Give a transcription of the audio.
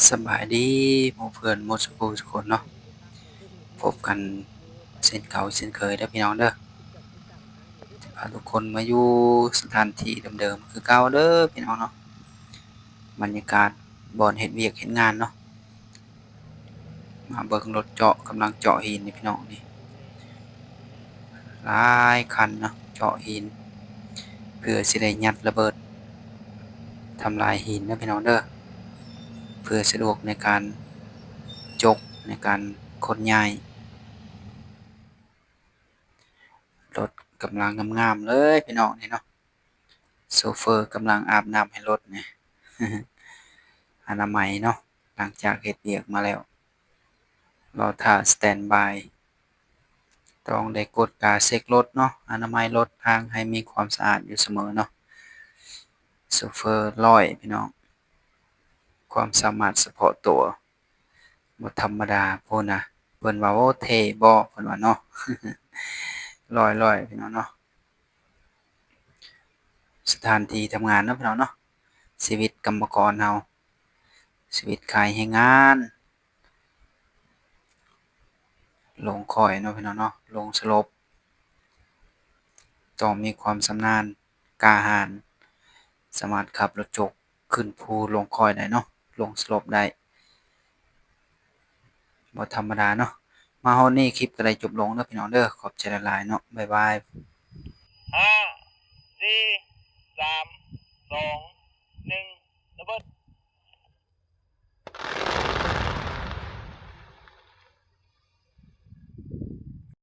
ສະບາຍດີໝູ່ເພື່ອນໝົດສູ່ຜູ້ສູ່ຄົນເນາະ, ພົບກັນເຊັ່ນເກົ່າເຊັ່ນເຄີຍເດີພີ່ນ້ອງເດີ. ຈະພາທຸກຄົນມາຢູ່ສະຖານທີ່ເດີມໆຄືເກົ່າເດີພີ່ນ້ອງເນາະ. ບັນຍາກາດບ່ອນເຮັດວຽກເຮັດງານເນາະ. ມາເບິ່ງລົດເຈາະ ກຳລັງເຈາະຫີນນີ້ພີ່ນ້ອງນີ້. ຫຼາຍຄັນເນາະ ເຈາະຫີນ ເພື່ອຊິໄດ້ຍັດລະເບີດທຳລາຍຫີນເດີພີ່ນ້ອງເດີ, ເພື່ອສະດວກໃນການຈົກ ໃນການຂົນຍ້າຍ. ລົດກຳລັງງາມໆເລີຍພີ່ນ້ອງນີ້ເນາະ. ໂຊເຟີກຳລັງອາບນ້ຳໃຫ້ລົດນີ້ ອະນາໄມເນາະ. ຫຼັງຈາກເຮັດວຽກມາແລ້ວ ລໍຖ້າສະແຕນບາຍ, ຕ້ອງໄດ້ກວດກາເຊັກລົດເນາະ, ອະນາໄມລົດທາງໃຫ້ມີຄວາມສະອາດຢູ່ສະເໝີເນາະ. ໂຊເຟີຫຼ້ອຍພີ່ນ້ອງ, ຄວາມສາມາດສະເພາະຕົວບໍ່ທຳມະດາພຸ້ນນະ. ເພິ່ນວ່າ ໂອ້ ເທ່ບໍ່ ເພິ່ນວ່າເນາະ. ຫຼ້ອຍໆ ພີ່ນ້ອງເນາະ. ສະຖານທີ່ທຳງານເນາະພີ່ນ້ອງເນາະ, ຊີວິດກຳມະກອນເຮົາ ຊີວິດຂາຍແຮງງານ ລົງຄ້ອຍເນາະພີ່ນ້ອງເນາະ, ລົງສະຫຼົບ ຕ້ອງມີຄວາມຊຳນານ ກ້າຫານ, ສາມາດຂັບລົດຈົກຂຶ້ນພູລົງຄ້ອຍໄດ້ເນາະ, ລົງສະຫຼົບໄດ້ ບໍ່ທຳມະດາເນາະ. ມາຮອດນີ້ຄລິບກໍໄດ້ຈົບລົງເດີພີ່ນ້ອງເດີ, ຂອບໃຈຫຼາຍໆເນາະ, ບາຍບາຍ. ຫ້າ ສີ່ ສາມ ສອງ ໜຶ່ງ ລະເບີດ.